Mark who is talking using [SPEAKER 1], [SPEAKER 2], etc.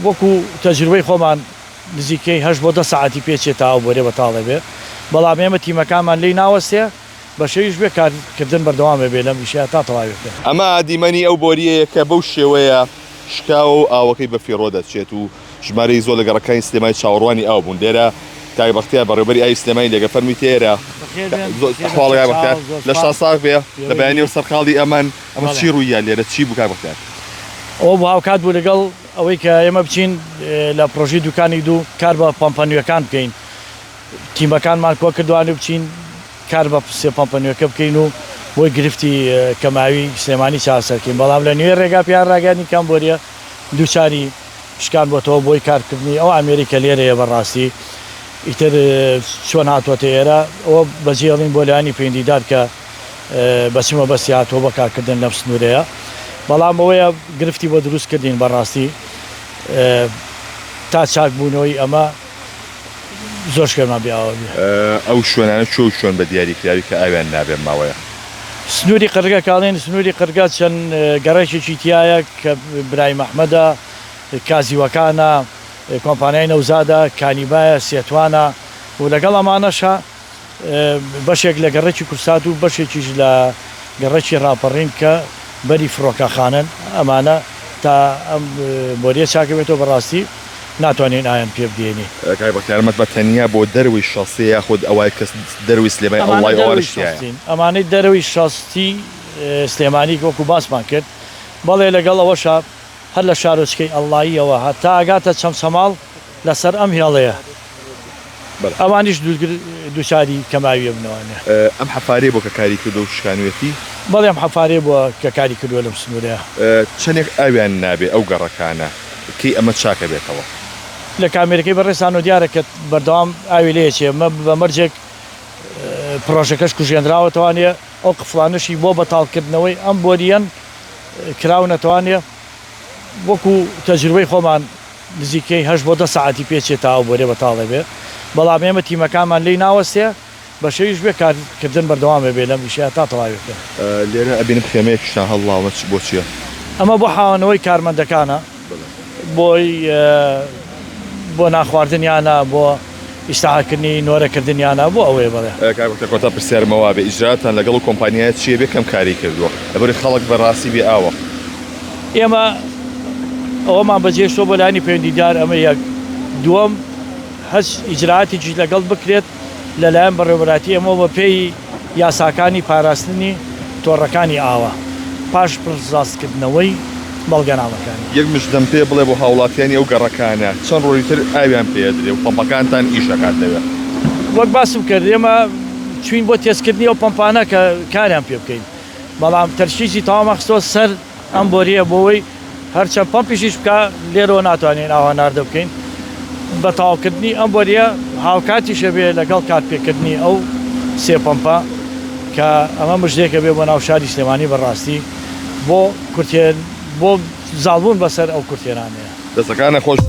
[SPEAKER 1] وەکو تەجروبەی خۆمان نزیکەی هەشت بۆ دە سەعاتی پێ چێ تا ئەو بۆریە بەتاڵێ بێ، بەڵام ئێمە تیمەکانمان لێی ناوەستێ، بە شەویش بێ کار کردن بەردەوام ئەبێ لەم ئیشە تا تەواوی بکەین.
[SPEAKER 2] ئەمە دیمەنی ئەو بۆرییەیە کە بەو شێوەیە شکاوە و ئاوەکەی بە فیڕۆ دەچێت و ژمارەی زۆر لە گەڕەکانی سلێمانی چاوەڕوانی ئاو بوون. لێرە کاک بەختیار بەڕێوەبەری ئاوی سلێمانی لێگە فەرمووی تێرە.
[SPEAKER 1] بەخێر بێن،
[SPEAKER 2] زۆر
[SPEAKER 1] بەخێر بێن
[SPEAKER 2] ئەحواڵی کاک بەختیار
[SPEAKER 1] سەرچاو، زۆر
[SPEAKER 2] لەشتان
[SPEAKER 1] سوپاس.
[SPEAKER 2] ساغ بێ. لە
[SPEAKER 1] پێوەی
[SPEAKER 2] بەیانیەوە
[SPEAKER 1] بی.
[SPEAKER 2] سەرقاڵی ئەمەن. ئەمە
[SPEAKER 1] بەڵێ.
[SPEAKER 2] چی ڕووییا لێرە چی بوو کاک بەختیار؟
[SPEAKER 1] ئەوە بوو هاوکات بوو لەگەڵ ئەوەی کە ئێمە بچین لە پڕۆژەی دوکانی دوو کار بە پەمپە نوێکان بکەین. تیمەکانمان کۆکردووانە بچین کار بە سێ پەمپە نوێکە بکەین و بۆی گرفتی کەماوی سلێمانی چارەسەر بکەین، بەڵام لە نوێی رێگا پێیان راگەیاندین کە ئەم بۆرییە دووچاری شکان بۆتەوە بۆی کارکردنی ئەو ئامێرەی کە لێرەیە بەڕاستی ئیتر چۆن هاتووەتە ئێرە ئەوە بەجێڵین بۆ لایەنی پەیوەندیدار کە بە چ مەبەستی هاتووە بۆ کارکردن لەم سنوورەیە بەڵام ئەوەیە گرفتی بۆ دروست کردین بەڕاستی تا چاکبوونەوەی ئەمە زۆر شوێنمان بێ ئاوە بێ.
[SPEAKER 2] ئەو شوێنانە کوێ و کوێن بە دیاری کراوی کە ئاویان نابێ ماوەیە؟
[SPEAKER 1] سنووری قرگە کە ئەڵێن سنووری قرگە چەند گەڕەکێکی تیایە کە برایم ئەحمەدە، کازیوەکانە، کۆمپانیای نەوزادە، کانیبایە، سێتوانە و لەگەڵ ئەمانەشا بەشێک لە گەڕەکی کوردسات و بەشێکیش لە گەڕەکی ڕاپەڕین کە بەری فڕۆکەخانەن، ئەمانە تا ئەم بۆرییە چاکبێتەوە بەڕاستی ناتوانین ئایان پێ بگەیەنین.
[SPEAKER 2] کاک بەختیار ئەمە بە تەنیا بۆ دەرەوەی شەستیە یاخود ئەوای کە دەرەوەی سلێمانی
[SPEAKER 1] ئەمانە
[SPEAKER 2] ئەوڵای
[SPEAKER 1] دەرەوەی
[SPEAKER 2] ئەوانەش تیایە؟
[SPEAKER 1] شەستین ئەمانەی دەرەوەی شەستی سلێمانی وەکو باسمان کرد بەڵێ لەگەڵ ئەوەشا هەر لە شارۆچکەی ئەڵڵاییەوە هەتا ئەگاتە چەمچەماڵ لەسەر ئەم هێڵەیە ئەوانیش دووچاری کەماویە بنەوانێ.
[SPEAKER 2] ئەم حەفارەیە بووە کە کاری کردووە و شکانویەتی؟
[SPEAKER 1] بەڵێ ئەم حەفارەیە بووە کە کاری کردووە لەم سنوورەیا.
[SPEAKER 2] چەنێک ئاویان نابێ ئەو گەڕەکانە کەی ئەمە چاک ئەبێتەوە؟
[SPEAKER 1] لە کامێرەکەی بەڕێزتانەوە دیارە کە بەردەوام ئاوی لێ ئەچێ بە مەرجێک پڕۆژەکەش کوژێنراوەتەوانێ ئەو قفڵانەشی بۆ بەتاڵکردنەوەی ئەم بۆرییەن کراونەتەوانێ وەکو تەجروبەی خۆمان نزیکەی هەشت بۆ دە سەعاتی پێ چێ تا ئەو بۆریە بەتاڵێ بێ بەڵام ئێمە تیمەکانمان لێی ناوەستێ بە شەویش بێ کار کردن بەردەوام ئەبێ لەم ئیشە تا تەواوی بکەن.
[SPEAKER 2] لێرە ئەبینم خێمەیەکیشتان هەڵڵاوە چ بۆ چیە؟
[SPEAKER 1] ئەمە بۆ حاوانەوەی کارمەندەکانە بۆی بۆ نانخواردنیانە بۆ ئیشتعاکردنی نۆرە کردنیانە بۆ ئەوەیە بەڵێ.
[SPEAKER 2] کاک بەختیار کۆتا پرسیارم ئەوە بێ ئیجراتان لەگەڵ ئەو کۆمپانیایە چیە بێ کەم کاری کردووە لەبەری خەڵک بەڕاستی بێ ئاوە.
[SPEAKER 1] ئێمە ئەوەمان بەجێشتووە بۆ لایەنی پەیوەندیدار ئەمە یەک، دووەم هەچ ئیجرائاتێکیش لەگەڵ بکرێت لەلایەن بەڕێوەبەرایەتی ئێمەوە بەپێی یاساکانی پاراستنی تۆڕەکانی ئاوە پاش پشتڕاستکردنەوەی بەڵگەنامەکانی.
[SPEAKER 2] یەک مژدەم پێ بڵێ بۆ هاوڵاتیانی ئەو گەڕەکانە چەند ڕۆژی تر ئاویان پێ ئەدرێ و پەمپەکانتان ئیش ئەکات لەوێ؟
[SPEAKER 1] وەک باسم کرد ئێمە چوین بۆ تێستکردنی ئەو پەمپانە کە کاریان پێ بکەین بەڵام تەرکیزی تەواومان خستووە سەر ئەم بۆرییە بۆوەی هەرچەند پەمپیش ئیش بکا لێرەوە ناتوانین ئاوا ناردە بکەین بە تەواوکردنی ئەم بۆرییە هاوکاتیش ئەبێ لەگەڵ کارپێکردنی ئەو سێ پەمپە کە ئەمە مژدێکە بێ بۆ ناو شاری سلێمانی بەڕاستی بۆ کورتێن بۆ زاڵبوون بەسەر ئەو کورتێنانەیە.
[SPEAKER 2] دەستەکانت خۆش.